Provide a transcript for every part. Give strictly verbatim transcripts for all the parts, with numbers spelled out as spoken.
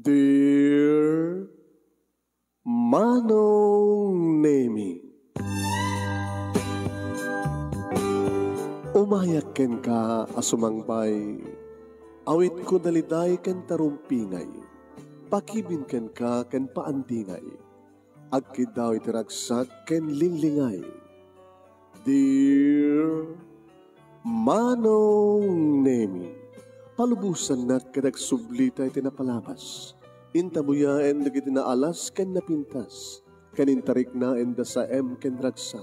Dear Manong Nemi, umayak kenka a sumangbay, awitko daliday ken tarumpingay, pakibin kenka ken paandingay, agkiddaw iti ragsak ken linglingay. Dear Manong Nemi, palubosannak ket agsublita iti napalabas. Intabuyaen dagiti naalas ken napintas, ken intariknaen da saem ken ragsak,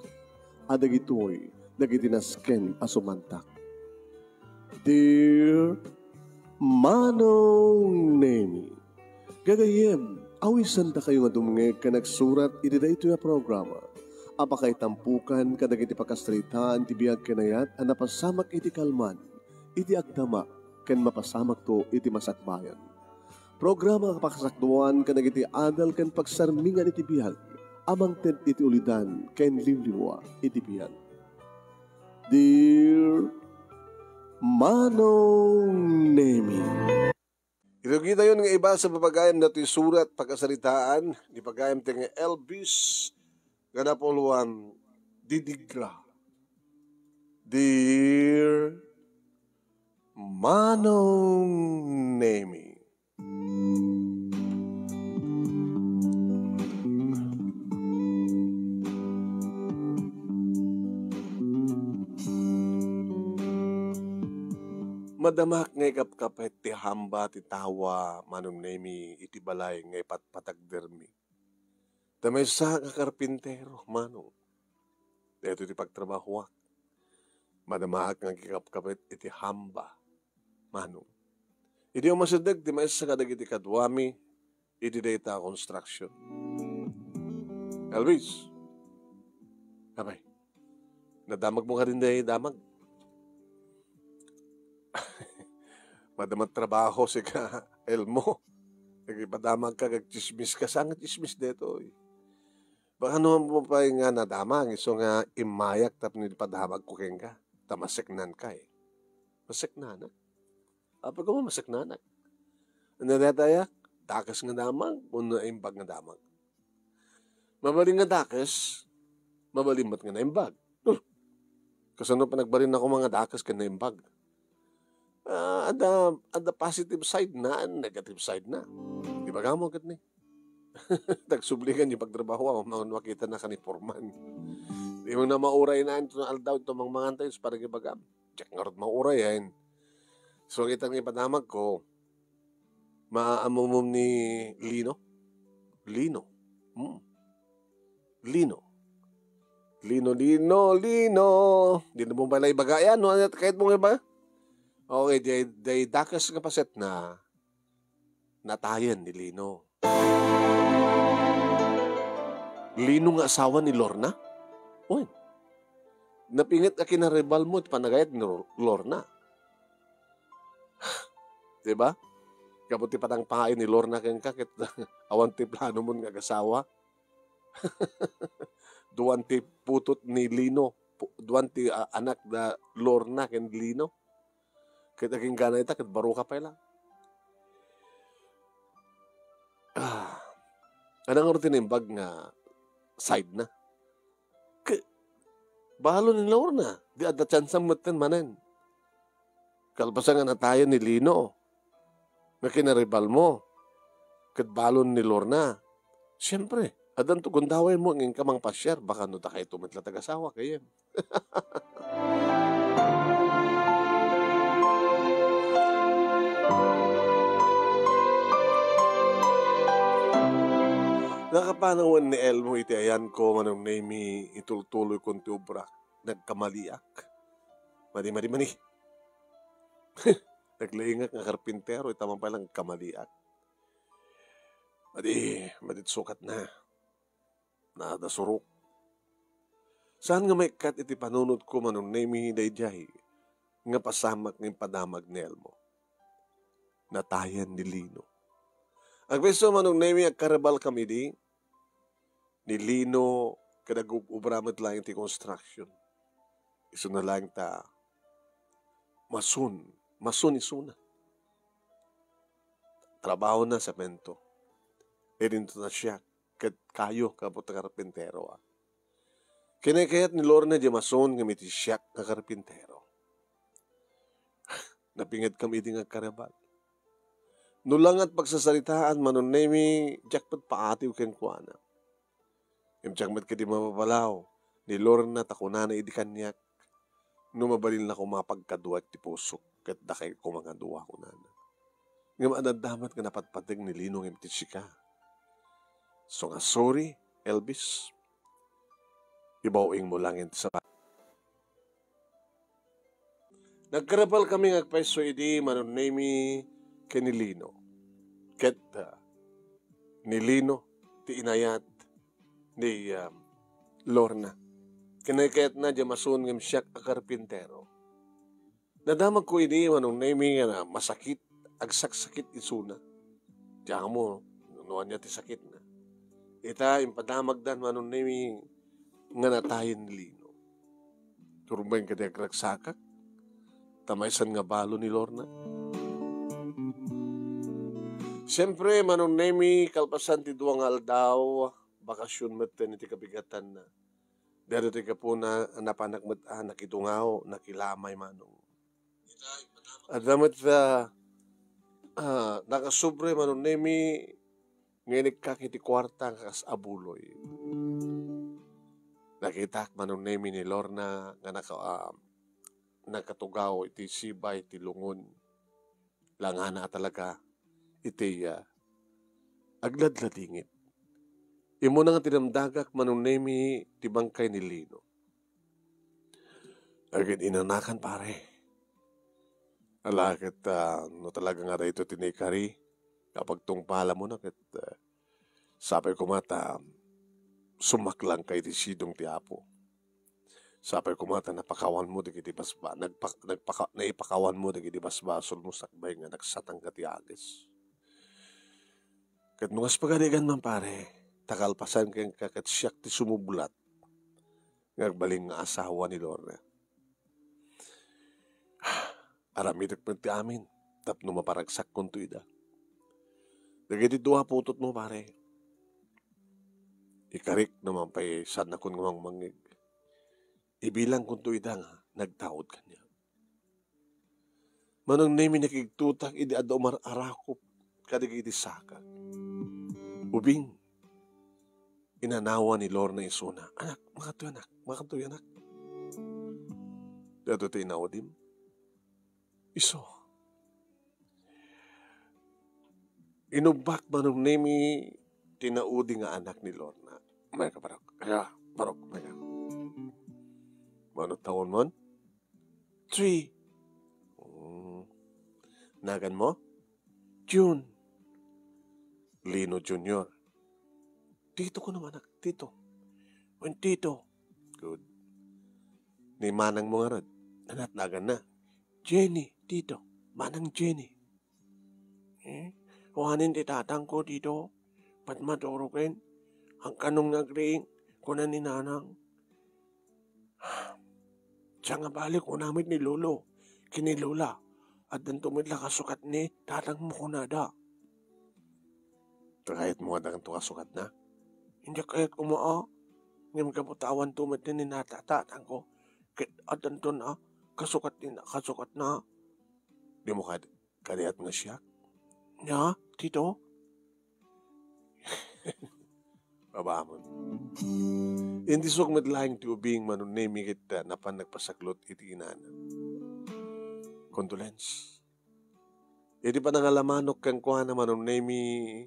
a dagitoy dagiti nasken a sumantak. Dear Manong Nemi, gagayyem, awisandakayo nga dumngeg ken agsurat iti daytoy a programa a pakaitampukan kadagiti pakasaritaan ti biag ken ayat a napasamak iti kalman, iti agdama, ken mapasamakto iti masakbayan. Programa a pakasakduan kadagiti adal ken pagsarmingan iti biag a mangted iti ulidan ken limlimua iti biag. Dear Manong Nemi. Iti ginayon nga ibasa, papagayam datoy surat pakasaritaan ni pagayam ti nga Elvis nga napuluan didigra. Dear Manong Nemi. Madamak nga ikapkapet ti hamba ti tawa, Manong Nemi, iti balay nga ipatpatagdermi. Ta maysa nga karpintero, Manong. Daytoy ti pagtrabahoak. Madamaak nga agkikapkapet iti hamba, Manong. Idi umasideg ti maysa kadagiti kaduami iti dayta a construction. Elvis. Apay. Nadamagmo kadin dayta a damag? Madama ti trabaho sika, Elmo. Nagipadamagka, agtsismiska. Saan nga tsismis daytoy? Baka no pay nga nadamag, isu nga immayak tapno ipadamagko kenka. Ta maseknanka, eh. Maseknanak? Apay koma maseknanak? Ania dayta aya? Dakes nga damag wenno naimbag nga damag? Mabalin nga dakes, mabalin met nga naimbag. Huh! Kasano pay nagbalin a koma nga dakes ken naimbag? Ah, adda, adda positive side na, negative side na. Di ba kamo ket ni? Tagsubligan ti pagtrabaho, ah, mano makita na kani foreman. Di mo na mauray na ito nga aldaw, ito mangmangan tayo sa parang ibagam. Diak ngarud mauray, eh. So, kita nga ipadamag ko, maamumum ni Lino. Lino. Hmm. Lino. Lino, Lino, Lino. Di na mo pala ibaga yan, no? Ano kayat mo nga ba? Okay, di, di dakes nga paset na natayen ni Lino. Lino nga asawa ni Lorna? Wen. Napinget a kinaribal mo iti panagayat ni Lor-, Lorna. Di ba? Gapu ti panangpangayo ni Lorna kenka ket awan ti plano mon nga agasawa. Duan ti putut ni Lino, pu-, duan ti, ah, anak da Lorna ken Lino. Ket agingga ita ket baro ka pay lang. Ah, adda ngarud ti naimbag nga side na. Ke-, balon ni Lorna, di adda tsansa metten manen. Kalpasan nga natayen ni Lino, nga kinaribal mo, ket balon ni Lorna. Siempre, addanto gundaway mo, ngem ka mangpasiar, baka no dakayto met la tagasawa, kayem. Nakapanawen ni Elmo iti ayanko, Manong Nemi, itultuloykon ti obra. Nagkamaliak. Madi, madi, madi. Naglaingak nga karpintero, ita man pay lang nagkamaliak. Madi, madi ti sukat na. Naada surok. Saan nga maikkat iti panunotko, Manong Nemi, daydiay nga pasamak nga impadamag ni Elmo? Natayen ni Lino. Agpayso, Manong Nemi, agkaribal kami idi ni Lino ket nagub-obra met laeng ti construction. Isuna laeng ta masun, masun isuna. trabahona semento. Idinto na siak ket kayo, gapu ta karpintero, a. Kinaykayat ni Lorna diay masun ngem iti siak nga karpintero. Napingetkam idi nga agkarabag. No langat pagsasaritaan, Manong Nemi, diak met paatiw kenkuana. Ngem diak met ketdi mapapalaw ni Lorna ta kunana idi kaniak, "No mabalinla koma, pagkaduaek ti pusok, ket dakay koma nga dua," kunana. Ngem adda met nga napatpateg ni Lino ngem ti sika. So nga, sorry, Elvis. Ibaw-ingmo laeng ti sabat. Nagkarabal kami nga agpayso idi, Manong Nemi, ken ni Lino. Ket, ah, ni Lino ti inayat ni, ah, Lorna. Kinaykayatna diay masun ngem siak a karpintero. Nadamagko idi, Manong Nemi, nga na-, masakit, agsaksakit isuna. Ti amo, no ania ti sakitna. Ita, impadamagdan, Manong Nemi, nga natayen ni Lino. Turben kadi agragsakak, ta maysan nga balo ni Lorna. Siempre, Manong Nemi, kalpasan ti dua nga aldaw, bakasyon metten iti kabigatanna. Daytoy ti gapuna a napanak met a nakitungaw, nakilamay, Manong. Adda met, ah, ah, nakasobre, Manong Nemi, nga inikkak iti kuarta nga kas a buloy. Nakitak, Manong Nemi, ni Lorna nga naka-, ah, nakatugaw iti sibay ti lungon. Langana a talaga iti, ah, agladladingit. Immuna nga tinamdagak, Manong Nemi, ti bangkay ni Lino. Agin-inanakan, pare. Ala ket, ah, no talaga nga daytoy ti naikari, nga pagtungpalamona ket, ah, sapay koma ta sumaklangka iti sidong ti Apo. Sapay koma ta napakawanmo dagiti basba-, nagpak-, nagpaka-, naipakawanmo dagiti basbasolmo sakbay nga nagsatangka ti ages. Ket no kas pagarigan man, pare, ta kalpasan kenka ket siak ti sumublat nga agbalin nga asawa ni Lorna. Aramidek met ti amin tapno maparagsak kunto ida. Dagiti dua putotmo, pare, ikarik no man pay saannakon nga mangmangngeg. Ibilangkonto ida nga nagtaud kaniak. Manong Nemi, nakigtutak idi adda umar-arakop kadagiti sakak. Ubing, inanawa ni Lorna isuna. "Anak, makatoy, anak, makatoy, anak." "Daytoy ti inaudim?" "Isu." Inubbak, Manong Nemi, ti naudi nga anak ni Lorna. "Mayka, barok. Aya, barok, mayka." "Mano taonmon?" "Three." "Mm. Naganmo?" "June." "Lino Junior." "Tito ko naman, anak, Tito." "Wen, Tito." "Good. Ni manangmo ngarud, ania ti naganna?" "Jenny, Tito. Manang Jenny." "Eh, awanen ti tatangko, Tito. Patmaturoken. Agkanong nga agriing," kuna ni nanang. Siak nga bali, kuna met ni lolo ken ni lola, "Addanto met la kasukat ni tatangmo," kunada. "Ta kayatmo nga addanto kasukatna?" "Indiak kayat koma a. Ngem gapu ta awanto met ni nata-, tatangko, ket addanton a kasukat ni, kasukatna." "Dimo kad-, kadiat nga siak?" "Nia, Tito?" Babamon. Indisok met laeng ti ubing, Manong Nemi, ket, ah, napan nagpasaklot iti inana. "Condolence." Iti panangalamanok kenkuana, Manong Nemi,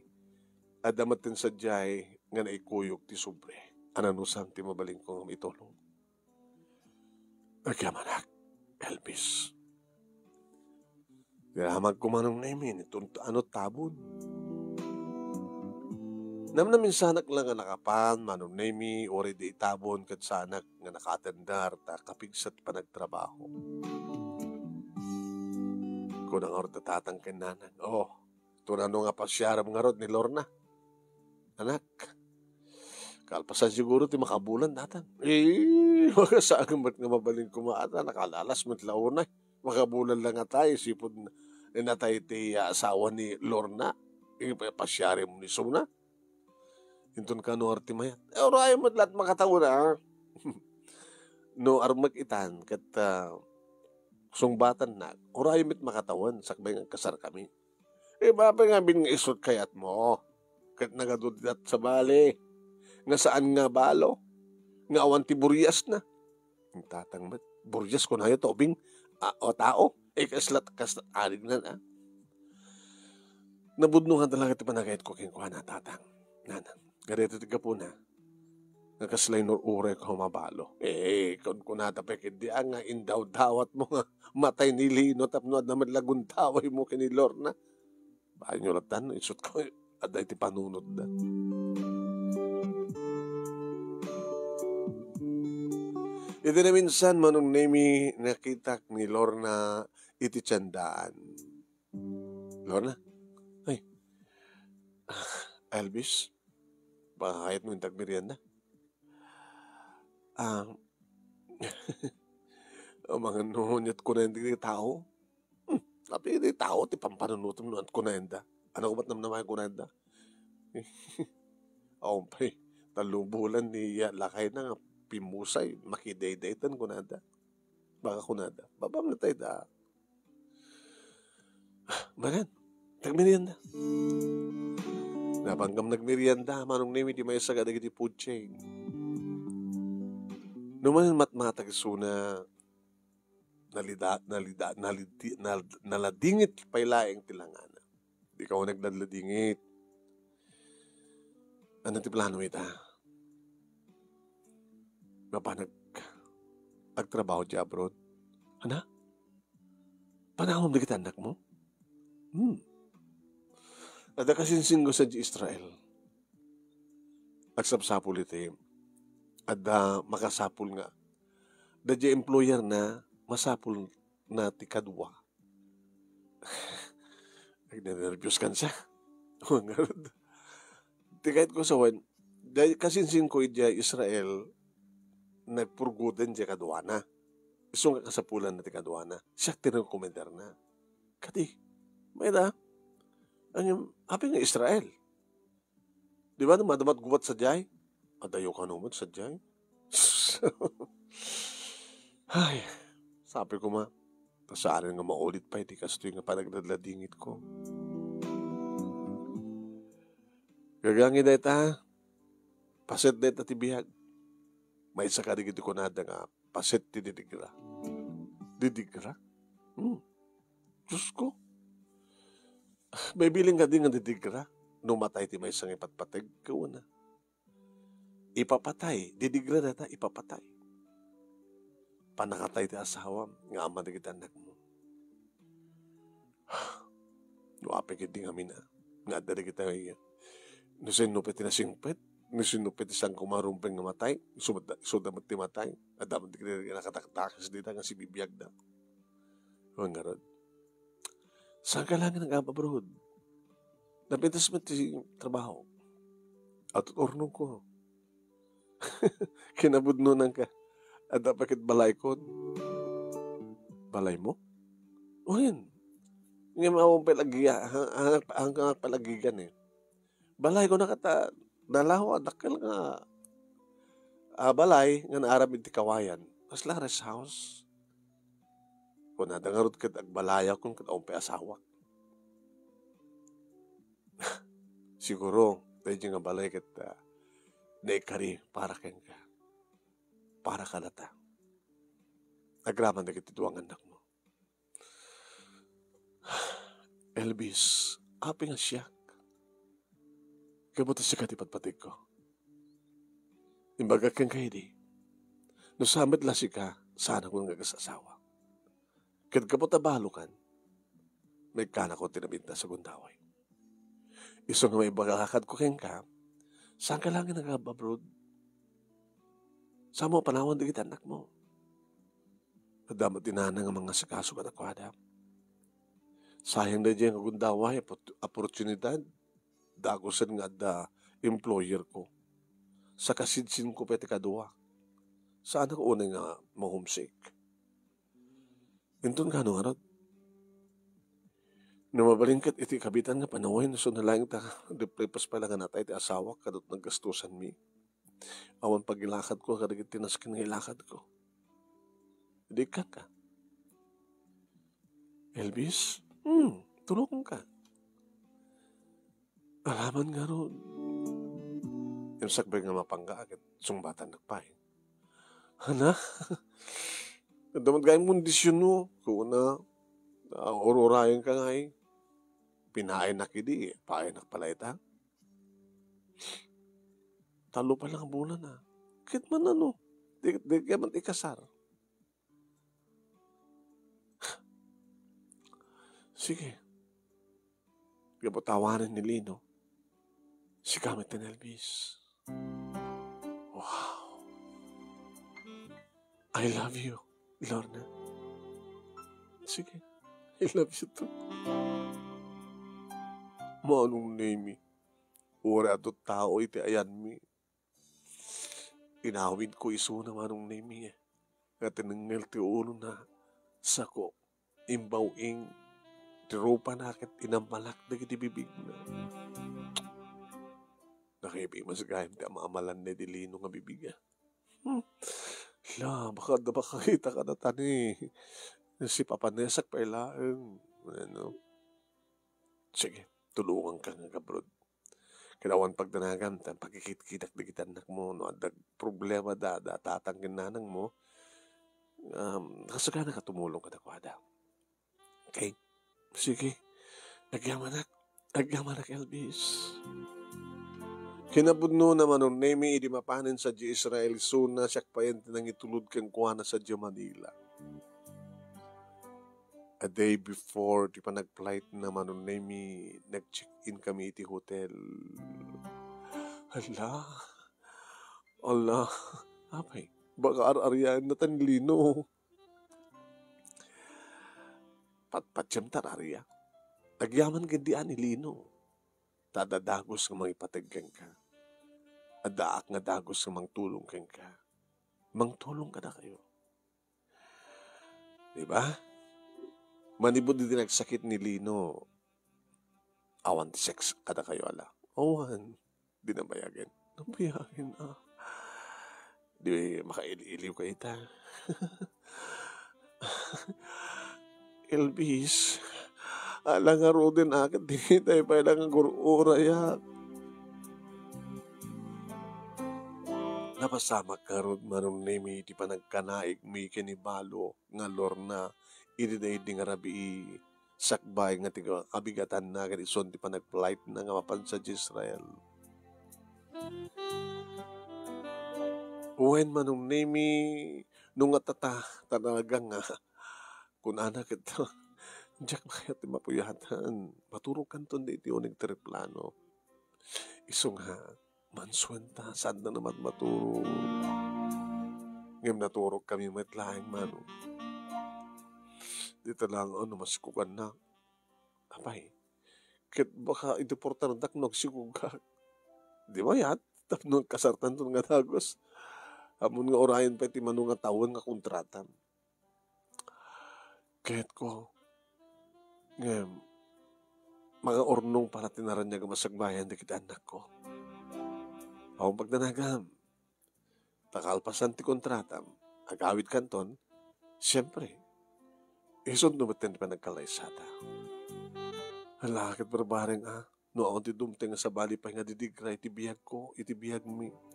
adda metten sadiay nga naikuyog ti sobre. Ananusam ti mabalinko nga maitulong? Agyamanak, Elvis. Ti damagko, Manong Nemi, ni tunto ano tabon. Namnaminsanak la nga nakapan, Manong Nemi, uray di itabon ket saanak nga nakatendar ta kapigsa ti panagtrabaho. Kuna ngarud ti tatang ken nanang, "Oh, tunano nga pasiarem ngarud ni Lorna, anak? Kalpasan siguro ti makabulan datan." "Eh, makasaan met nga mabalin koma ata, nakalalas met la unay. Makabulan la nga tayo, sipud natay ti, ah, asawa ni Lorna." Ipapasiarem ni isuna. Inton kano arti mayat. Eh, uray met la't makatawen, a. No armek itan, ket, ah, sungbatannak, uray met makatawen, sakbay nga agkasarkami. Eh, apay ngamin nga isut kayatmo? Ket nagadu ditat sabali, nga saan nga balo, nga awan ti buriasna. Ni tatang met, burias kunayo ta ubing, a, o tao, eh, kaslat, kaslat, alignan, a. Nabudnongan talaga ti panagayatko kenkuana, tatang, nanang. Nga daytoy ti gapuna, nga kasla inur-urayko a mabalo. Eh, kun-, kunada pay ketdi, a, nga indawdawatmo nga matay ni Lino tapno adda met la gundawaymo ken ni Lorna. Bayo latta no isut ko, adda iti panunotda. Iti naminsan, Manong Nemi, nakitak ni Lorna iti tiendaan. Lorna? Ay. Elvis, baka kayatmo intag merienda? Ah, amangan no aniat kunayan dagiti tao. Hmm, apay dagiti tao ti pampanunotem no aniat kunayanda? Ania met namnama kunayanda? Awan pay, tallo bulan ni ya-, lakayna nga pimmusay, makidaydaytan kunada. Baka kunada, "Babam na tayo da." Manen, nagmerienda. Napanggam nagmerienda, Manong Nemi, ti maysa kadagiti food chain. No manen matmatag isuna, nalida-, nalida-, nalidi-, nal-, naladingit pay laeng ti langana. Di ka nagladladingit. Ania ti plano ita? Mapan ag-, agtrabaho diay abroad? Ania? Panawam dagiti annakmo? Hmm. Adda kasinsingo sadiay Israel. Agsapsapul iti adda makasapul nga, daydiay employer na, masapul na ti kadua. Agnernerbios kan siya. Ngarud, ti kayatko sawen, daydiay kasinsinko idiay Israel, nagpurgoden diay kaduana. Isu nga kasapulan na ti kaduana. Siak ti recommender na. Kadi, mayda, aniam, apay nga Israel? Di ba, no madama ti gubat sadiay? Adayo kano met sadiay? Ay, sabi ko ma, ta saan nga maulit pay ti kastoy nga panagladladingitko. Gagangi dayta, paset dayta ti biag. Maysa kadagiti kunada nga paset ti didigra. Didigra? Hmm. Diyos ko. Mabiling kadi nga didigra no matay ti maysa nga ipatpateg? Kuna, ipapatay. Didigra dayta, ipapatay. Pannakatay ti asawam nga ama dagiti annakmo. No apay ketdi ngamin a, nga adda dagiti, no sinno pay ti nasingpet, no sinno pay ti saan koma rumbeng nga matay, isu met, isuda met ti matay, adda met dagiti nakataktakis dita nga sibibiagda. Wen ngarud, saanka laeng nga agab-abroad? Napintas met ti trabaho. Atot urnongko. Kinabudnonanka. Adda pay ket balaykon. Balaymo? Wen. Ngem awan pay lagiya-, ha-, ha-, ha-, ha-, pay lagigan, eh. Balayko na kata, dalawa, dakkel nga, ah, balay nga naaram iti kawayan. Kasla rest house. Kunada ngarud ket agbalayakon ket awan pay asawak. Siguro, daydiay nga balay ket, ah, naikari para kenka. Para kadata. Agraman dagiti dua nga annakmo. Elvis, apay nga siak? Gapu ta sika ti patpategko. Imbagak kenka idi, no saan met la sika, saanakon nga agas-asawa. Ket gapu ta balokan, maikkanakon ti napintas a gundaway. Isu nga maibagakadko kenka, saanka laeng nga agab-abroad? Saanmo a panawan dagiti annakmo? Adda met ti nana nga mangasikaso kadakuada. Sayang daydiay nga gundaway a pot-, oportunidad. Dagusen nga adda employerko. Sakasinsinko pay ti kadua. Saanak unay nga ma-homesick. Inton kano ngarud? No mabalin ket iti kabitan nga panawen, isu na laeng ta deprepes pay la nga natay ti asawak kadagiti naggastosanmi. Awan pagilakadko kadagiti nasken nga ilakadko. Idi ikkanka, "Elvis, hmm, tulonganka." Alaman ngarud. Imsakbay nga mapangga, ket sungbatannak pay. "Hala, adda met gayam kondisionmo," kuna. "Ah, ur-urayenka ngay." Pinaaynak idi, paayanak pay la ita. Tallo pay la nga bulan, ah. Ket man ano, di, di ka man ikasar. Sige. Gapu ta awanen ni Lino, sika met ti Elvis. Wow. I love you, Lorna. Sige. I love you too. Manong Nemi, uray adu tao iti ayanmi. Inawidko isuna, Manong Nemi, nga tinengngel ti ulona, sako, imbaw-ing, ti rupana ket inammalak dagiti bibigna. Nakaibibas gayam ti amaamalan ni Lino nga bibig, ah. Hmm. La, baka adda makakita kadata ni, ni si Papa Nesak pay laeng. Ano? Sige, tulonganka nga agabrod. Ket awan pagdanagam, ta pakikitkitak dagiti annakmo, no adda problema da, da tatang ken nanangmo, um, kasagana ka tumulong kadakuada. Okay? Sige. Agyamanak. Agyamanak, Elvis. Kinapudnona, Manong Nemi, idi mapanen sadiay Israel, isuna siak payen ti nangitulod kenkuana sadiay Manila. A day before ti panagflightna, Manong Nemi, nag-check-in kami iti hotel. Hala. Hala. Apay, baka ar-arianna ta ni Lino. Patpatiam ta ar-aria. Agyaman ket di a ni Lino. Ta adda dagus nga mangipateg kenka. Addaak nga dagus nga mangtulong kenka. Mangtulong kadakayo. Di ba? Manipud iti nagsakit ni Lino, awan ti sex kadakayo, ala? Awan. Di nabayagen. Nabayagen, ah. Di makaili-iliw ka ita. Elvis, ala ngaruden a ket di tay pay la nga gur-urayak. Napasamak ngarud, Manong Nemi, ti panagkanaigmi ken ni Balo nga Lorna idi daydi nga rabii, sakbay nga ti kabigatanna ket isun ti panagflightna nga mapan sadiay Israel. Wen, Manong Nemi, no nga tata, talaga nga, kunana ket, diak maayat ti mapuyatan. Maturogkanton daytoy uneg ti eroplano. Isu nga, mansuenta, saanda namatmaturog. Ngem naturogkami met laeng, Manong. Dita laeng, ano, masikugannak. Apay, ket baka ideportardak no agsikugak. Di mayat, tapno agkasartanton nga dagus. Ammon nga urayen pay ti mano nga tawen nga kontratam. Kayatko, ngem, makaurnong para ti naraniag a masakbayan dagiti annakko. Awan pagdanagam. Ta kalpasan ti kontratam, agawidkanton, siempre, isunto met ti panagkalaysada. Hala, ket barbareng a, no awan ti dumteng a sabali pay nga didigra iti biagko, iti biagmi.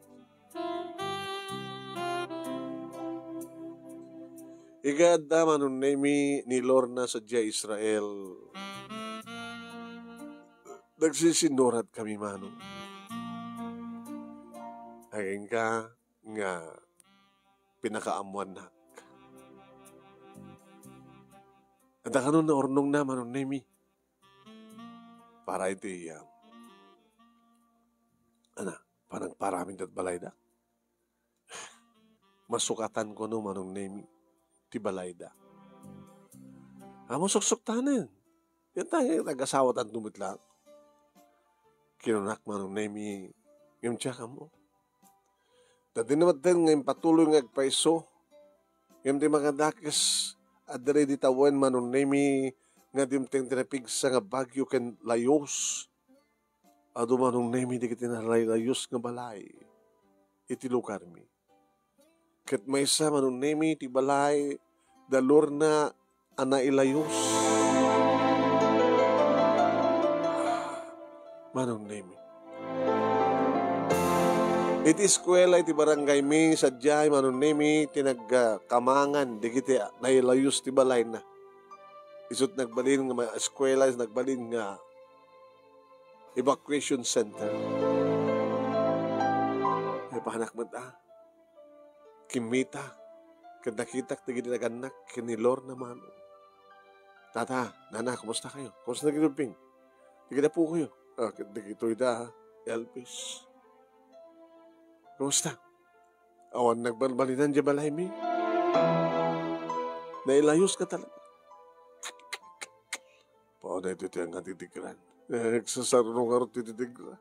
Igadda, Manong Nemi, ni Lorna sadiay Israel. Nagsisinurat kami, Manong. Agingga nga pinakaammoannak. Adda kano naurnongna, Manong Nemi? Para iti, ah, ana, panagparamid iti balayda. Masukatan kuno, Manong Nemi, ti balayda. Ammom, suksuktanen. Diak ta, nagasawatanto met laeng. Kinunak, Manong Nemi, ngem diak ammo. Ta dinamagda nga impatuloy nga agpayso. Ngem ti makadakes, adda idi tawen, Manong Nemi, nga dimteng ti napigsa nga bagyo ken layus. Adu, Manong Nemi, dagiti nalay-layus nga balay iti lugarmi. Ket maysa, Manong Nemi, ti balay da Lorna a nailayus. Manong Nemi. Iti eskuela iti barangaymi, sadiay, Manong Nemi, ti nagkamangan dagiti nailayus ti balayna. Isu't nagbalin nga ma-, eskuela, nagbalin nga evacuation center. Naipanak met a kimmita ket nakitak dagiti nagannak ken ni Lorna Manong. "Tata, nana, kumusta kayo? Kumusta dagiti ubbing? Dagiti apokayo?" "Ah, ket dagitoy da, Elvis." "Kumusta? Awan nagbalbalinan diay balaymi? Nailayus ka talaga." Paunay ti, ti nga didigran. Eh, nagsasarno ngarud ti didigra.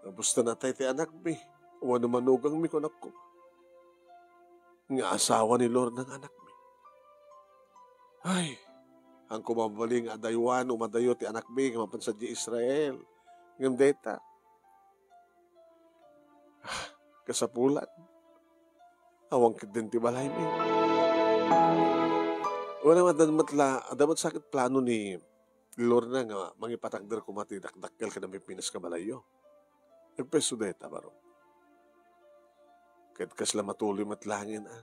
Tapos ta natay ti anakmi. Awan no manugangmi, kunakko. Nga asawa ni Lorna nga anakmi. Ay, ang kumabali nga adaywan, umadayo ti anakmi, nga mapan sadiay Israel. Ngem dayta. Ah, kasapulan. Awan ketdin ti balaymi. Wala, adda met la, adda met sa ket plano ni Lorna nga mangipatakder koma ti dakdakkel ken namimpinas nga balayyo. Nagpwesto dayta, baro. Ket kasla matuloy met laengen, a.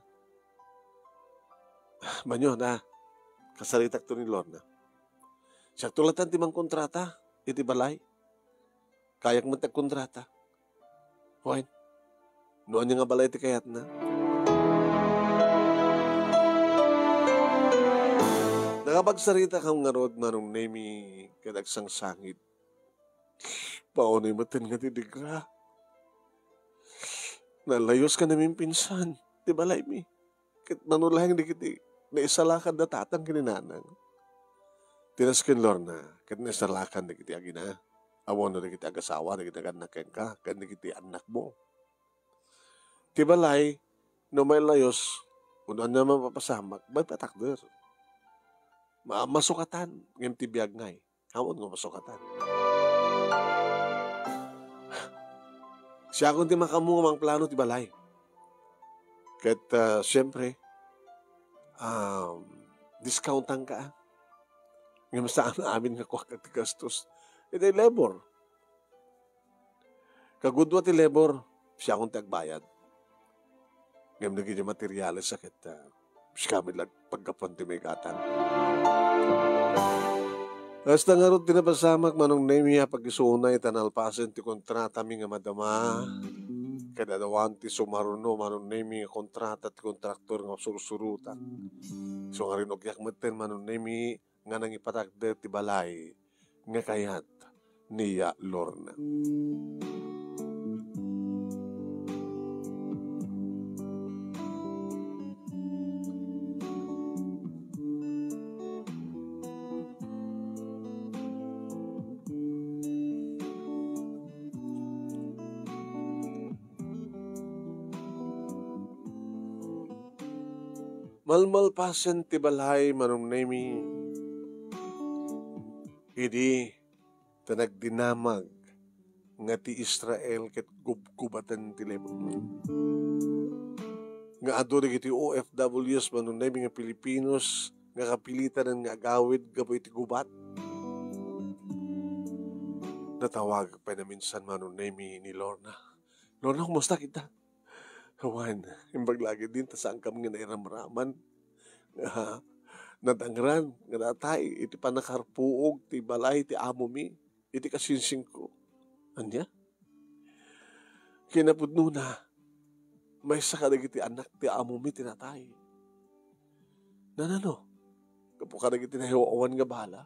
Banyo, na. Kasaritakto ni Lorna. Siakto latta ti mangkontrata iti balay. Kayak met ti agkontrata. Wen, no ania nga balay ti kayatna? Nakapagsaritakam ngarud, Manong Nemi, ket agsangsangit. Paunay met nga didigra. Nalayus ken namimpinas ti balaymi. Ket mano laeng dagiti naisalakan da tatang ken ni nanang. Ti nasken Lorna, ket naisalakan dagiti agina, a wenno dagiti agasawa, dagiti nagannak kenka, ken dagiti annakmo. Ti balay, no mailayus, wenno ania mapapasamak, maipatakder. Ma-, masukatan, ngem ti biag ngay. Awan nga masukatan. Siakon ti makaammo nga mangplano ti balay. Ket, ah, siyempre, um, discountan ka, ah. Ngem saan amin nga kuak ti gastos. Iti labor. Kagudua ti labor, siakon ti agbayad. Ngem dagiti materials a ket, ah, sika met la paggapuan ti maigatan. Kasta ngarud ti napasamak, Manong Nemi, a pag-isu unay ta nalpasen ti kontratami nga madama. Ket awan ti sumaruno, Manong Nemi, nga kontrata ti kontraktor nga sursurotak. Isu nga rinugyak metten, Manong Nemi, nga nangipatakder ti balay nga kayat ni Lorna. Malmalpasen ti balay, Manong Nemi. Idi ta nagdinamag nga ti Israel ket gubgubaten ti Lebanon. Nga adu dagiti O F Ws, Manong Nemi, nga Filipinos nga kapilitanan nga agawid gapu iti gubat. Natawag pay naminsan, Manong Nemi, ni Lorna. "Lorna, kumusta kita?" Awan, imbag lagi din, ta saankam nga nairamraman nga nadangran nga natay iti pannakarpuog ti balay ti amomi iti kasingsingko. Ania? Kinapudnona, maysa kadagiti annak ti amomi ti natay. Nanano? Gapu kadagiti nayaw-awan nga bala?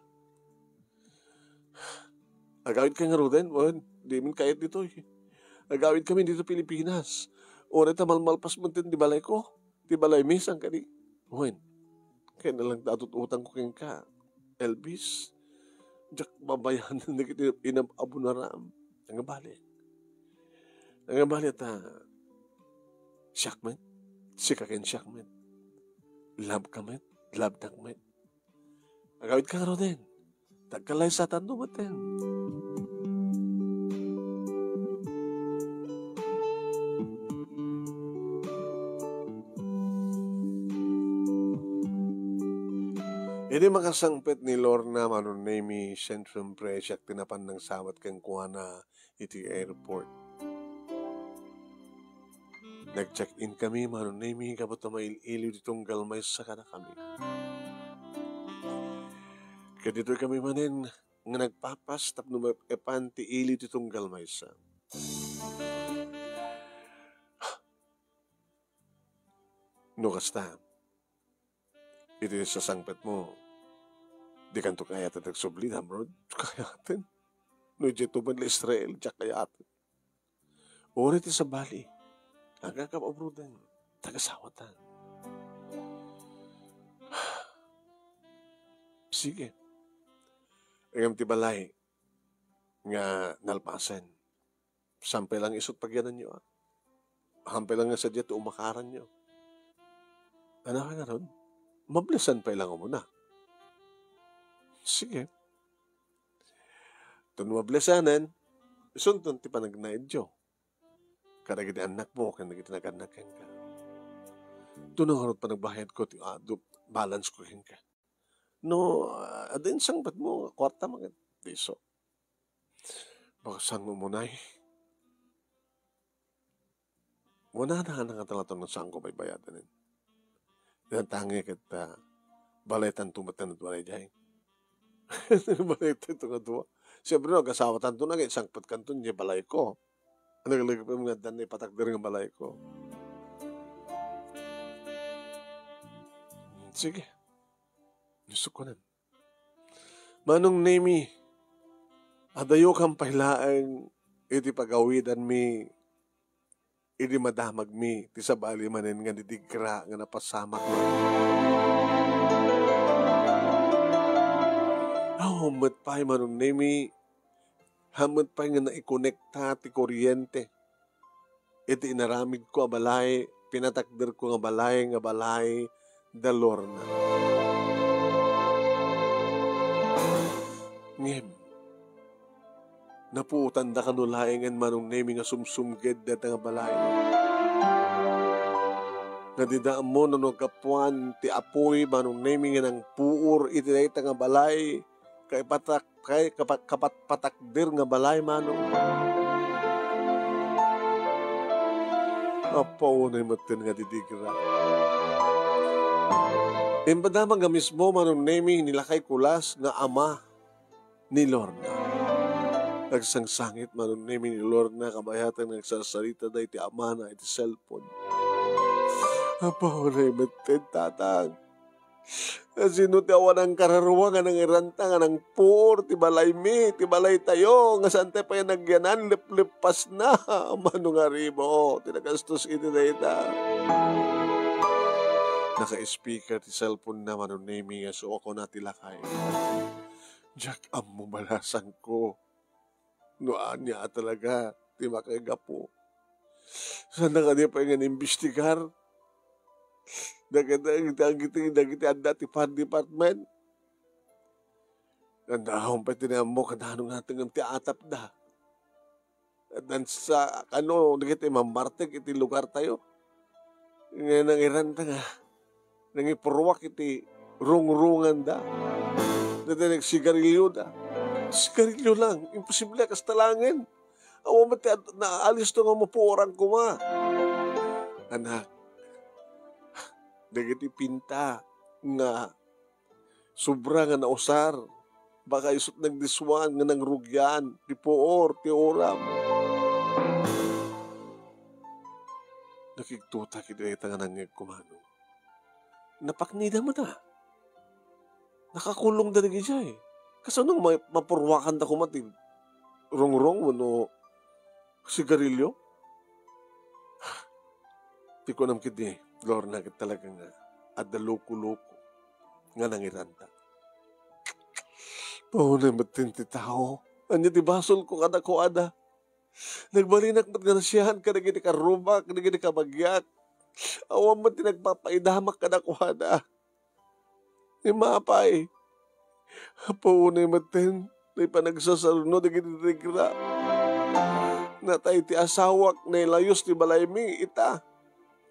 Agawidka ngaruden, wen, dimin kayat ditoy. Agawidkami ditoy Pilipinas. Uray ta malmalpas metten ti balayko, ti balaymi, saan kadi? Wen, kayat na lang ta atut-utangko kenka, Elvis. Diak babayanan dagiti inam-, abonaram. Ania bali? Ania bali ta siak met? Sika ken siak met. Love ka met? Love nak met. Agawidka ngaruden. Tagkalaysatan no metten. Idi makasangpet ni Lorna, Manong Nemi, siyempre, siak ti napan nangsabat kenkuana iti airport. Nag-check-in kami, Manong Nemi, gapu ta mail-iliw ti tunggal maysa kadakami. Ket ditoy kami manen nga nagpapas tapno maipan ti ili ti tunggal maysa. No kasta, iti sasangpetmo, dikanto kayaten agsubli, Namrod? Kayaten. No idiay tuben la Israel, diak kayaten. Uray ti sabali, agkakaabroden, tagasawatan. Sige. Ngem ti balay nga nalpasen, sampay lang isut pagyananyo, a. Sampay lang nga sadiay ti umakaranyo. Ania ngarud? Mablesan pay lang umuna. Sige. Ton mablesanen, isunton ti panagnaedyo kadagiti annakmo ken dagiti nag-annak kenka. Duno ngarud panagbayadko ti, ah, du-, balance ko kenka. No, ah, adda insangpetmo nga kuarta, maket disso. Baka saan mo munay? Wala na nga talaton nga saan ko baybayaden. Yan tangi ket, ah, balaytanto met nga dua diay. Balaytanto nga dua. Siyempre, no, agasawatanto na, ket sangpetkanto, diay balayko. Ano, lagi pa nga dan ipatakder nga balayko. Sige. Gusto ko na. Manong Nemi, adayokan pay laeng iti pagawidanmi idi madamagmi ti sabali manen nga didigra nga napasamak. Awan met pay, Manong Nemi, haan met pay nga naikonekta ti kuryente iti inaramidko a balay, pinatakderko nga balay, nga balay da Lorna. Ngem, napuotanda kano laengen, Manong Nemi, nga sumsumged dayta nga balay. Nga dida ammo no naggapuan ti apuy, Manong Nemi, nga nangpuor iti dayta nga balay, kaipatak-, kai-, kapat-, kapatpatakder nga balay, Manong. Apo, unay metten nga didigra. Impadamag a mismo, Manong Nemi, ni lakay Kulas nga ama ni Lorna. Nagsangsangit, Manong Nemi, ni Lorna, kabayatan nga agsarsarita daydi amana iti cellphone. Apo, unay metten, tatang. Sino ti awan nangkararua nga nangiranta nga nangpuor ti balaymi, ti balaytayo, nga saantay pay nagyanan, lepleppasna? Mano nga ribo ti nagastos iti dayta? Naka-speaker ti cellphone na, Manong Nemi, nga suakona ti lakay. Diak ammo balasangko no ania a talaga ti makaigapu. Saan na kadi pay nga inimbestigar dagiti, dagiti, dagiti adda ti fire department? Anda, awan pay ti naammo kadano nga ngem ti atapda. Addan sa, kano, dagiti mammartek iti lugartayo. Nga nangiranta nga nangipurruak iti rungrunganda. Dagiti nagsigarilioda. Sigarilio lang. Imposible a kasta laengen. Awan met ti ad-, naalisto nga mapuoran koma. Anak, dagiti pinta nga sobra nga nausar, baka isut nagdiswan nga nangrugian ti puor ti uram. Nakigtutak iti dayta nga nangngegko, Manong. Napaknida met a. Nakakulongda dagidiay. Kasano nga ma-, mapurruakanda koma ti rungrung wenno sigarilio? Ti kunam ketdi, Lorna, ket talaga nga adda loko-loko nga nangiranta. Paunay metten ti tao. Ania ti basolko kadakuada? Nagbalinak met nga nasian kadagiti karrumak, kadagiti kabagiak. Awan met ti nagpapaidamak kadakuada. Imapay, Apo, unay metten, ti panagsasaruno dagiti rigra. Natay ti asawak, nailayos ti balaymi, ita.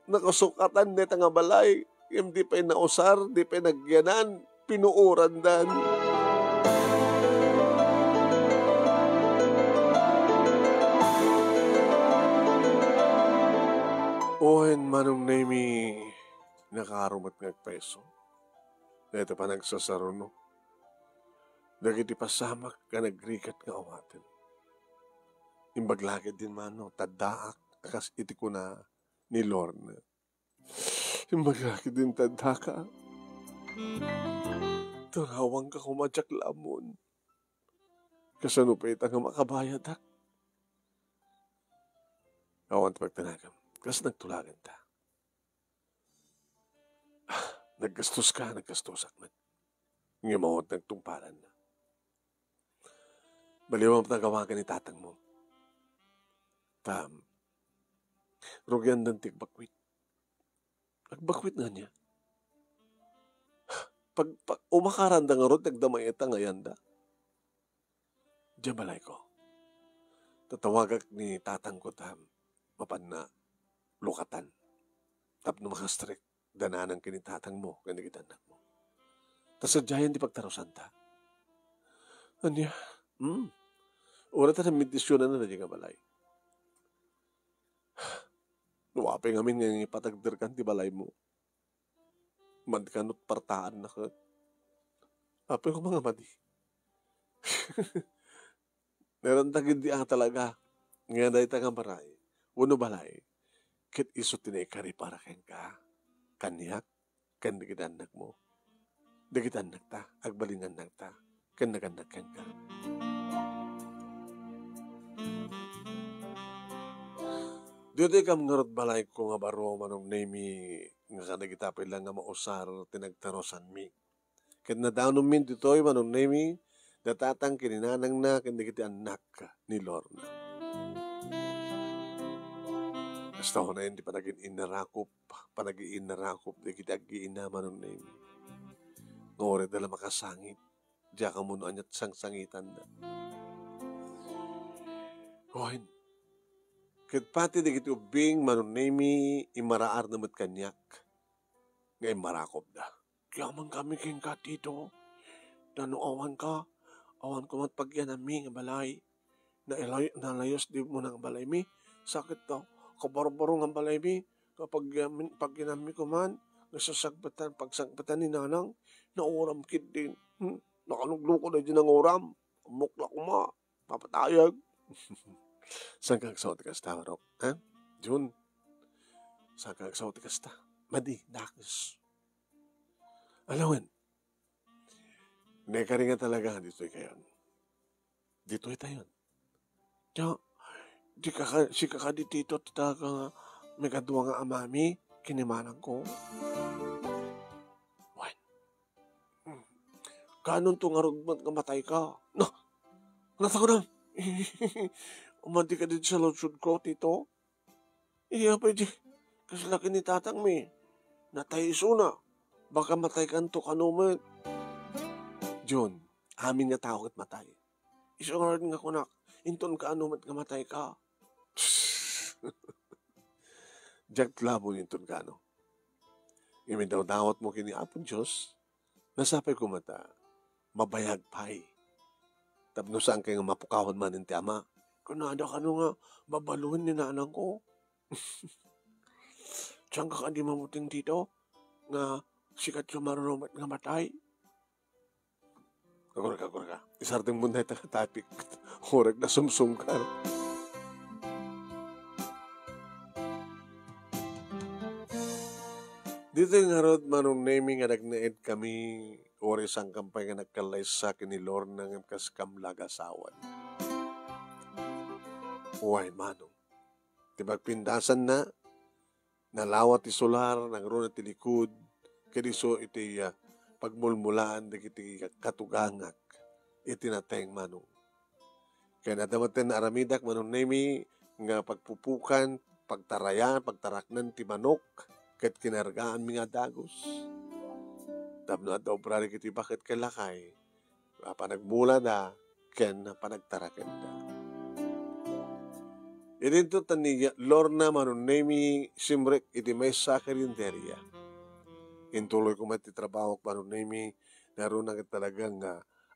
Nakasukatan dayta nga balay, ngem di pay nausar, di pay nagyanan, pinuorandan. Wen, Manong Nemi, nakaaro met nga agpayso dayta panagsasaruno dagiti pasamak nga nagrigat nga awaten. Imbag la ketdin, mano, taddaak a kas iti kuna ni Lorna. Imbag la ketdin, taddaka. Tarawanka koma diak la ammon. Kasano pay ita nga makabayadak? Awan ti pagtanagam. Kas nagtulaganta. Naggastoska, naggastosak met. Ngem awan nagtungpalanna. Baliwan ta gawagan ni tatangmo. Ta, rugiandan ti agbakwit. Agbakwit nga ania? Pag, pag umakaranda ngarud, nagdamay ita nga ayanda. Diay balayko. Tatawagak ni tatangko ta mapanna lukatan. Tapno makastrek da nanang ken ni tatangmo ken dagiti annakmo. Ta sadiayen ti pagtarusanta. Ania? Hmm. Uray ta nambendisionanna daydiay nga balay. Dua pay ngamin nga ipatagderkan ti balaymo. Madi kano ti partaanna ket. Apay koma nga madi. Nairanta ketdi a talaga nga dayta nga baray wenno balay ket isu ti naikari para kenka, kaniak, ken dagiti annakmo. Dagiti annakta, agbalin nga annakta, ken nagannak kenka. Ditoy kam ngarud balayko nga baro, Manong Nemi, nga kadagita pay la nga mausar ti nagtarusanmi. Ket nadanonmin ditoy, Manong Nemi, da tatang ken ni nanangna ken dagiti annak ni Lorna. Kasta unayen ti panagin-innarakop, panagin-innarakop dagiti aggi-ina, Manong Nemi. Nga uray da la makasangit, diak ammo no ania ti sangsangitanda. Wen, ket pati dagiti ubbing, Manong Nemi, immaraarna met kaniak nga immarakopda. Agyaman kami kenka, Tito. Ta no awanka, awan koma ti pagyananmi nga balay. Nailay-, nalayos di muna nga balaymi. Sakit ta, kabarbaro nga balaymi. Nga pagyamin-, pagyananmi koma, nga sasagpetan, pagsagpetan ni Nanang, nauram ketdin. Hmm? Nakaluklukod daydi nanguram. Ammok la koma. Papatayag. Saanka agsao ti kasta, Barok? Ha? Jun? Saanka agsao ti kasta? Madi, dakes. Alawen. Naikari nga talaga nga ditoy kayon. Ditoy tayon. Diak, di kaka-, sika kadi, Tito, ti talaga nga maikadua nga amami ken ni manangko. Wen. Hmm. Kaanonto ngarud met nga matayka? No. Natakodam. Umadi kadi sa ludsodko, Tito? Iya pay di. Kasla ken ni tatangmi. Natay isuna. Baka mataykanto kano met. Jun, amin nga tao ket matay. Isu ngarud nga kunak, inton kaano met nga matayka. Diak labon inton kaano. Imidawdawatmo ken ni Apo Dios, nasapay koma ta mabayag pay. Tapno saanka nga mapukawan manen ti Ama. Kunada kano nga babaluen ni nanangko. Saanka kadi mamuting, Tito, nga sika ti sumaruno met nga matay? Agurka, agurka. Isardengmo dayta nga topic. Uray nasumsumka. Ditoy ngarud, Manong Nemi, nga nagnaed kami, uray saankan pay nga nagkallaysa ken ni Lorna ngem kas kam la agasawan. Uway, Manong. Ti pagpindasanna, nalawa ti solar, nangruna ti likud, ket isu iti, ah, pagmulmulaan dagiti katugangak iti nateng, Manong. Ken adda met ti naaramidak, Manong Nemi, nga pagpupukan, pagtarayan, pagtaraknan ti manok, ket kinargaanmi nga dagus. Tapno adda obrari iti baket ken lakay, a panagmulada ken panagtarakenda. Idinto ta ni Lorna Manunemi simrek iti maysa a karinderia. Intuloy koma ti trabahok Manunemi, naruna ket talaga nga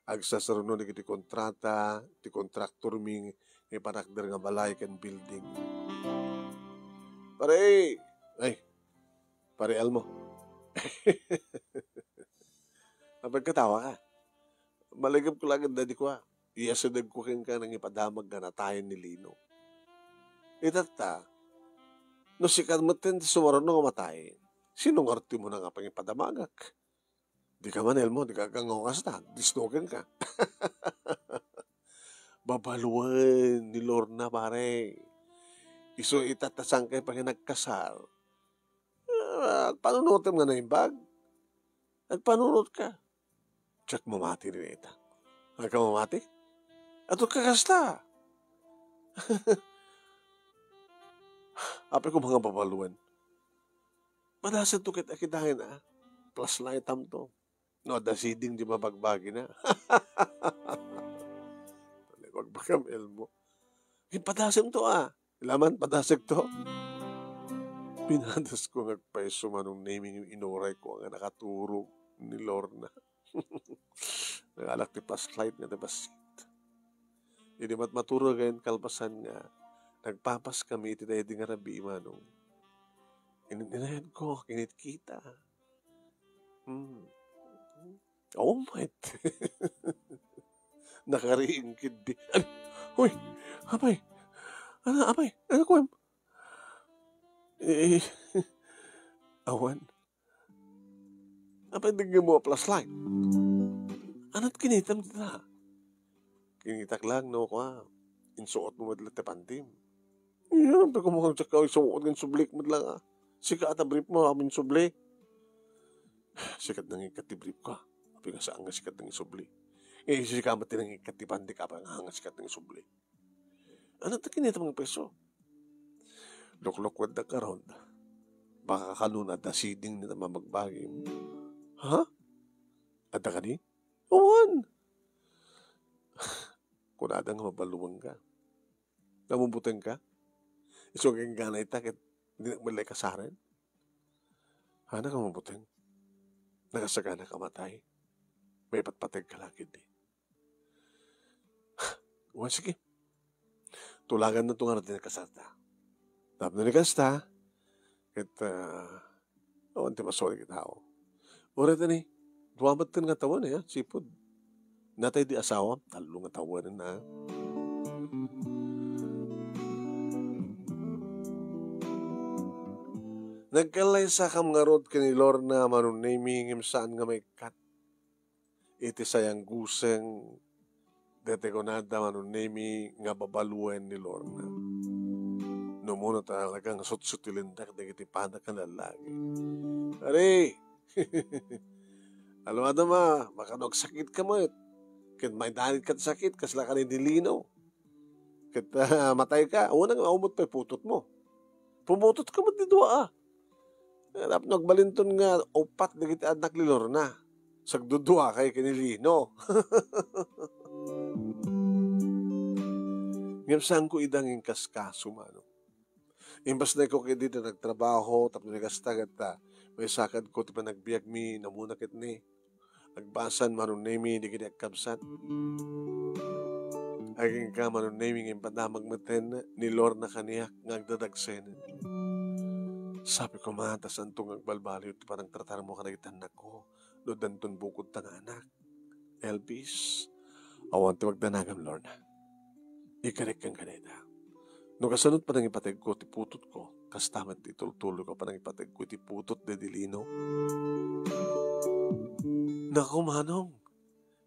agsasaruno dagiti kontrata ti kontraktormi nga ipanakder nga balay ken building. Pare, ay, Pare Elmo. Apay, katawa ka. Malagipko laeng daydi kua. Iyasidegko kenka nangipadamag nga natayen ni Lino. Itatta, no sika metten ti sumaruno nga matayen, sino nga artemona nga pangipadamagak? Dika man, Elmo, dika aggangaw kasta. Disno kenka. Babaluen ni Lorna, pare. Isu itatta, saan kayo pay nagkasar? Ah, agpanunotem nga naimbag. Agpanunotka. Diak mamati dita. Agka mamati? Adu ka kasta. Apay koma nga babaluen. Padasenton ket a, kitaen a. Flashlightam to. No, adda siding ti mabagbagina. Naimbag, Elmo. Ipadasemto a. Ilaman, padasekto. Pinadasko nga agpayso, Manunemi, inurayko nga nakaturog ni Lorna. Nangalak ti flashlight nga ti bassit. Idi matmaturogen, kalpasan nga nagpapaskami iti daydi nga rabii, Manong, in-, inayonko, kinitkita. Hmm. Oh, met. Nakariing ketdi. Ay, hoy, apay. Ano, apay? Ano kuan? Eh, awan. Apay, dengngem mo a flashlight? Anat kinitam dita? Kinitak lang, no, kua. Insuot mo met la ti pantim. Iyan, pero kung mga tsaka isuot ng sublik met lang, ah. Sika ata brief mo, amin subli. Sikat nang ikat ti brief ka. Apay nga saan nga sikat nang isubli? Eh, sika met ti nang ikat ti pantik, apay nga sikat nang isubli? Ano ta kinita mga peso? Luklukwadda karon. Baka kanun adda siding ni ta mabagbagim. Ha? Adda kadi? Awan. Kunada nga mabaluan ka. Namubuteng ka? Isu nga inggana ita ket dinak met la ikasaren? Hana ka mabuteng? Nakasagana ka matay? Maipatpateg ka la ketdi. Wen, sige. Tulagan na to nga ti nakasarta. Tapno ni kasta, ket, ah, awan ti masuli ket tao. Uray ta ni, dua met ten nga tawen, eh, sipud. Natay di asawa, tallo nga tawen na. Nagkallaysakam ngarud ken ni Lorna Manunemi ngem saan nga maikkat iti sayanguseng daytoy kunada Manunemi nga babaluen ni Lorna. No, umuna talaga nga sutsutilendak dagiti padak nga lallagi. Ari! Alwadam a, baka no agsakitka met. Ket maidanit kat sakit, kasla kani ni Lino. Ket, ah, matay ka, unang maumot pay putotmo. Pumutot ka met ti dua, ah. Tapno agbalinton nga upat dagiti annak ni Lorna. Sagdudua kay ken ni Lino. Ngem saanko ida nga inkaskaso, Manong. Imbasnayko ketdi ti nagtrabaho tapno ni kasta ket, ah, maisakadko ti panagbiagmi, namuna ket ni. Agbasan Manunemi dagiti agkabsat. Agingga Manunemi nga impadamag metten ni Lorna kaniak nga agdadagsenen. Sabi koma ta saanto nga agbalbaliw ti panangtratarmo kadagiti annakko no addanton bukodta nga anak. Elvis, awan ti magdanagam, Lorna. Ikarek kenka dayta. No kasano ti panangipategko ti putotko, kasta met ti itultuloyko a panangipategko iti putot daydi Lino. Nako, Manong,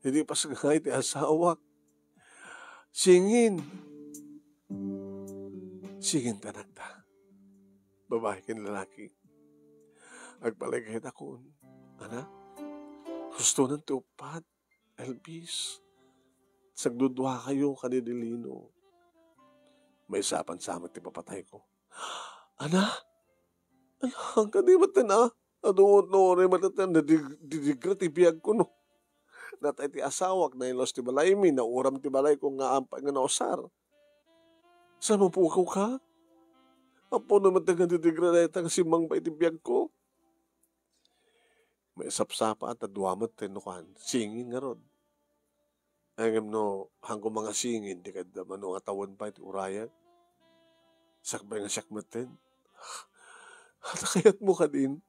idi pasngay ti asawak. Singin. Singin ti anakta. Babai ken lalaki. Agpalagaytakon. Ana? Hustonan ti uppat. Elvis, sagdudua kayo kadi ni Lino. Maysa a pansamak ti papatayko. Ana? Ana, kadi met ten a? Adu no uray met ten didigra ti biagko, no? Natay ti asawak, nailaos ti balaymi, nauram ti balayko nga ampay nga nausar. Sa mapukawka? Ammoyo met nga didegrada dayta nga simmangba iti biagko. Maisapsapa ta dua met ti nukan, singin ngarud. Ngem no, haanko mangasingin, di kadi mano nga tawen pay ti urayag. Sakbay nga siak metten. Ta kayatmo kadin?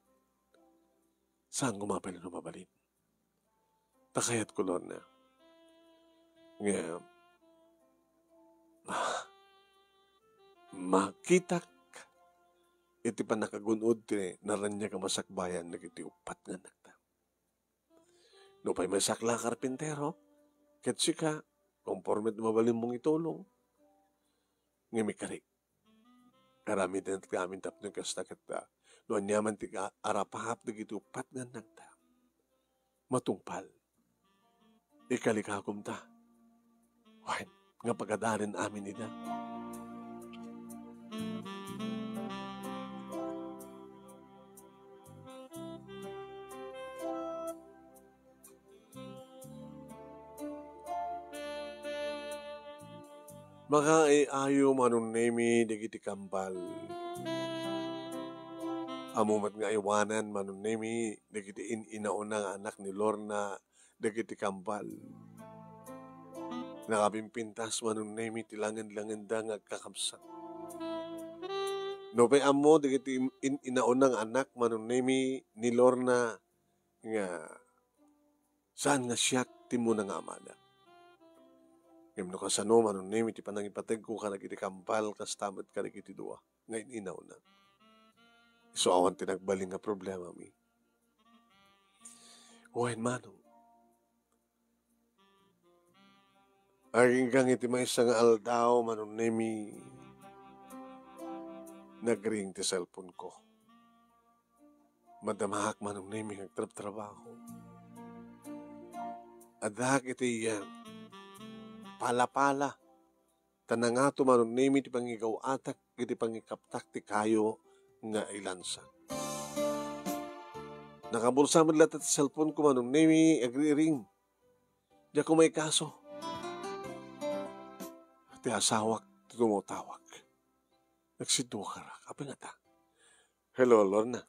Saanko mabalin no mabalin. Ta kayatko, Lorna, nga, ah, makitak iti pannakagun-od ti naraniag a masakbayan dagiti uppat nga annakta. Nupay maysak la a karpintero, ket sika, konforme ti mabalinmong itulong, ngem ikari, aramidentamin tapno kasta ket, ah, no aniaman ti ka-, arapaap dagiti uppat nga annakta, matungpal. Ikalikakom ta. Wen, nga pagadarin amin ida. Makaay-ayo, Manong Nemi, dagiti kambal. Ammo met nga aywanan, Manong Nemi, dagiti in-inauna nga anak ni Lorna dagiti kambal. Nakapimpintas, Manong Nemi, ti langen-langenda nga agkakabsat. Nupay ammo dagiti in-, in-inauna nga anak, Manong Nemi, ni Lorna, nga saan nga siak ti immuna nga amada. Ngem no kasano, Manong Nemi, ti panangipategko kadagiti kambal, kasta met kadagiti dua nga in-inawna. Isu awan ti nagbalin nga problemami. Wen, Manong, aginggang iti maysa nga aldaw, Manong Nemi, nagring ti cellphone ko. Madamaak, Manong Nemi, nga agtrabtrabaho. Addaak iti, ah, palapala. Ta nangato, Manong Nemi, ti pangigaw-atak iti pangikaptak ti kayo nga ilansak. Nakabulsa met latta ti cellphone ko, Manong Nemi, agriring. Diak umaikaso. Ti asawak ti tumawtawag. Nagsiddukarak. Apay ngata? Hello, Lorna.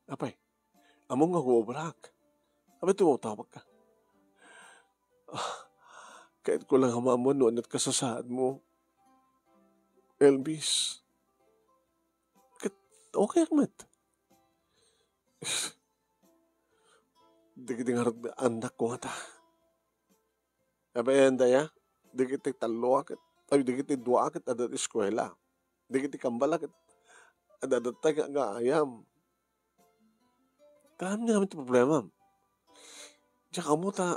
Apay, ammom nga agobrak. Apay tumawtawagka? Ah, kayatko lang a maammuan no aniat kasasaadmo, Elvis. Ket okay ak met. Dagiti ngarud annakko ngata. Abayan daya, dagiti talloak ket, ay, dagiti duaak ket adda ti eskuela. Dagiti kambalak ket adda, adda ti nga, nga ayam. Haan nga amin ti problemam. Diak ammo ta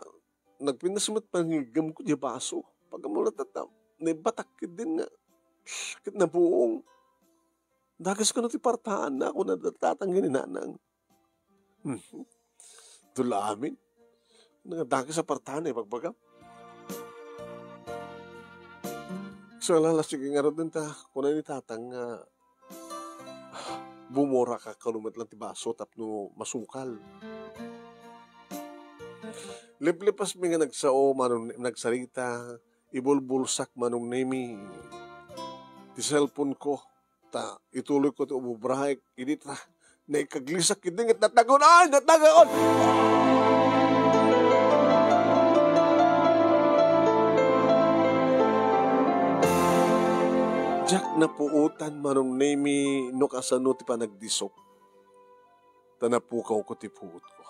nagpintas met panangiggemko diay baso. Pagkamulatat na, naibatak ketdin nga, ket nabuong. Dages kano ti partaanna, kuna da tatang ken ni nanang. Mhm. Dula amin. Nagdakes a partaanna, ibagbagam. Saan la, sige ngarud ta, kuna ni tatang nga, bumuraka kano met lang ti baso tapno masukal. Liplipasmi nga nagsao, Manong, nagsarita, ibulbulsak, Manong Nemi, ti cellphone ko. Ta ituloyko ti umobraek, idi ta naikaglisak ketdin ket natnagaon, ay, natnagaon! Diak napuotan, Manong Nemi, no kasano ti panagdisok. Ta napukawko ti puotko.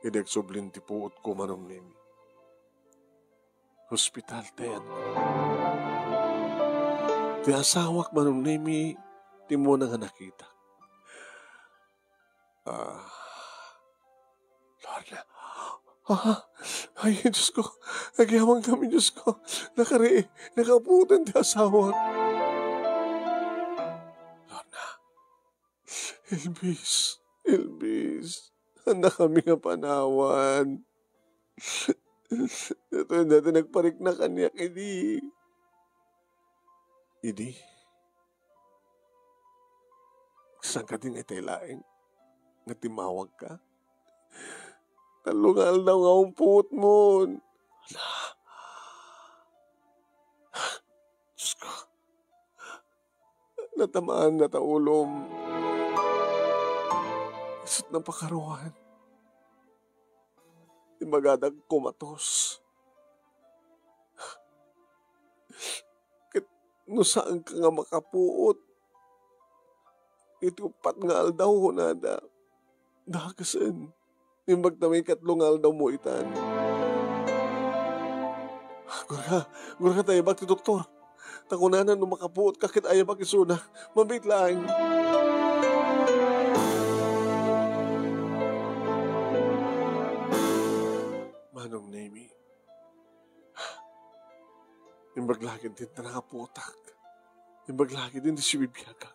Idi agsublin ti puotko, Manong Nemi, hospital ti ayanko. Ti asawak, Manong Nemi, ti immuna nga nakitak. Ah, Lorna. Ah, ay, Diyos ko. Agyamankami, Diyos ko. Nakari, nakapuotan ti asawak. Lorna. Elvis, Elvis, annakami nga panawan. Datoy dati nagparikna kaniak idi. Idi? Saan kadi nga itay laeng nga timmawagka? Tallo nga aldaw nga umpuot mon. Ala. Diyos ko. Natamaan na ta ulom. Isut na pakaruan. Imbagadak kumatos. Ket no saanka nga makapuot, iti uppat nga aldaw, kunada, dakasen. Imbag ta maikatlo nga aldaw mo itan. Gurka, gurka ta ayabak ti doktor. Ta kunana no makapuot ka ket ayabak isuna. Mabiit laeng. Manong Nemi, imbag la ketdin ta nakapuotak. Imbag la ketdin ti sibibiagak.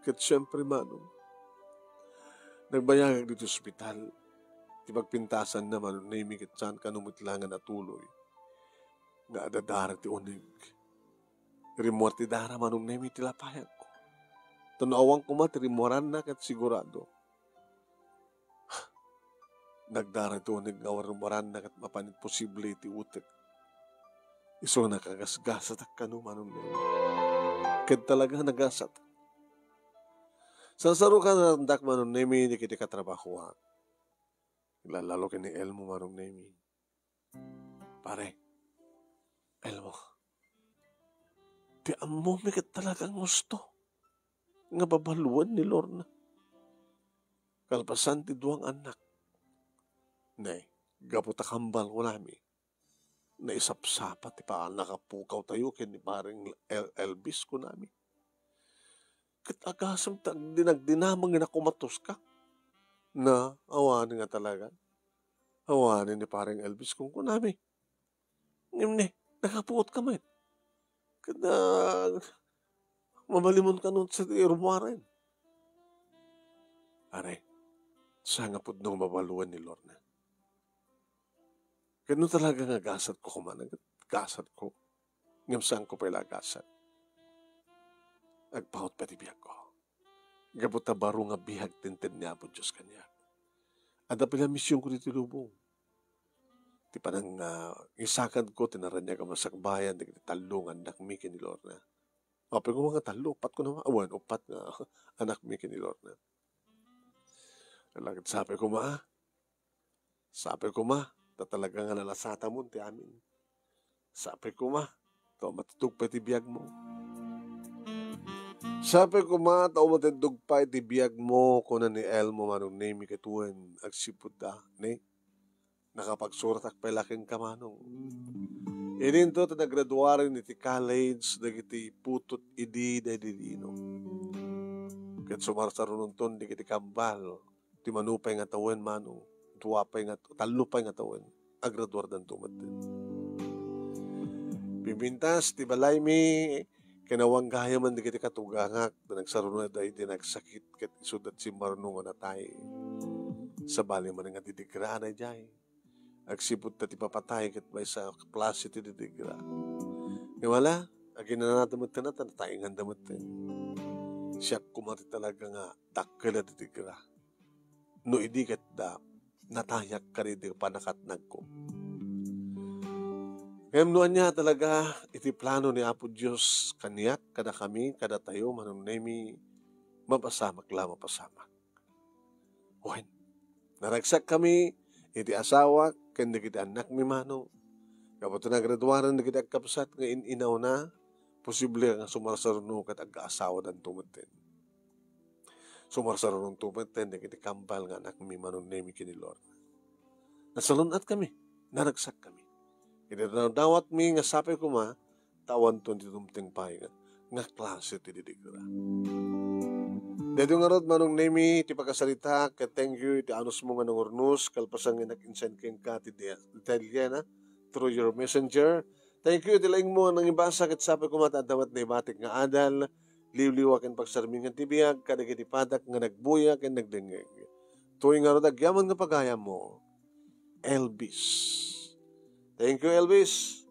Ket siempre, Manong, nagbayagak ditoy ospital. Ti pagpintasanna, Manong Nemi, ket saan kano met la nga natuloy nga adda dara ti uneg. Rimmuar ti dara, Manong Nemi, ti lapayagko. Ta no awan koma ti rimmuaranna, ket sigurado, nagdara ti uneg nga warwaranna ket mapan imposible iti utek. Isu nga nakagasgasatak kano, Manong Nemi. Ket talaga nagasat. Sarsarukannakto, Manong Nemi, dagiti katrabahoak. Lalalo ken ni Elmo, Manong Nemi. Pare, Elmo, ti ammomi ket talaga nga husto nga babaluen ni Lorna. Kalpasan ti dua nga annak. Ne, gapu ta kambal kunami, naisapsapa ti pannakapukawtayo ken ni Pareng El-, Elvis kunami. Ket agasem ta agdinagdinamag nga nakumatoska. Na, awanen nga talaga. Awanen ni Pareng Elvis kunkunami. Ngem ne, nakapuotka met. Ket, ah, mabalimonka no sa ti rummuaren. Are, saan nga pudno nga babaluen ni Lorna. Ket no talaga nga gasatko koma, gasatko, ngem saanko pay la a gasat. Agpaut pay ti biagko. Gapu ta baro nga biag ti inted ni Apo Dios kaniak. Adda pay la misionko ditoy lubong. Ti panang, ah, isakadko ti naraniag a masakbayan dagiti tallo nga annakmi ken ni Lorna. Apay koma nga tallo, uppat koma, awan, uppat nga annakmi ken ni Lorna. Ala ket sapay koma, ah. Sapay koma, ta talaga nga nalasatamon ti amin. Sapay koma, ta umatidog pay ti biagmo. Sapay koma, ta umatidog pay ti biagmo, kuna ni Elmo, Manong Nemi, ket wen, agsipud da, ne? Nakapagsuratak pay la kenka, Manong. Idinto ti nagraduaren iti college dagiti putot idi daydi Dino. Ket sumarsarunonton dagiti kambal ti mano pay nga tawen, Manong, dua pay nga, tallo pay nga tawen, agraduardanto metten. Pimpintas ti balaymi, ken awan gayamen dagiti katugangak, ta nagsarunod a idi nagsakit, ket isuda ti simmaruno nga natay. Sabali manen nga didigraan idiay. Agsipud ta ti papatay ket maysa a klase ti didigra. Ngem ala, aginanada metten a ta nataenganda metten. Siak koma ti talaga nga dakkel a didigra. No idi ket da, natayak kadaydi pannakatnagko. Ngem no ania talaga iti plano ni Apo Dios kaniak, kadakami, kadatayo, Manong Nemi, mapasamak la, mapasamak. Wen, naragsakkami iti asawak ken dagiti annakmi, Manong. Gapu ta nagraduaren dagiti agkabsat nga in-inawna, posible nga sumarsaruno ket agkaasawadanto metten. Sumarsarunonto metten dagiti kambal nga annakmi, Manong Nemi, ken ni Lorna. Nasalun-atkami, naragsakkami. Iti nadawatmi nga sapay koma, ta awanton ti dumteng pay nga, nga klase ti didigra. Daytoy ngarud, Manong Nemi, ti pakasarita, ket thank you iti anusmo nga nangurnos, kalpasan nga nag-insend kenka ti de-, detalye na through your messenger. Thank you iti laingmo nga nangibasa, ket sapay koma ta adda met naibatik nga adal, liwliwa ken pagsarmingan ti biag kadagiti padak nga nagbuya ken nagdengngeg. Toy ngarud agyaman nga pagayammo, Elvis. Thank you, Elvis.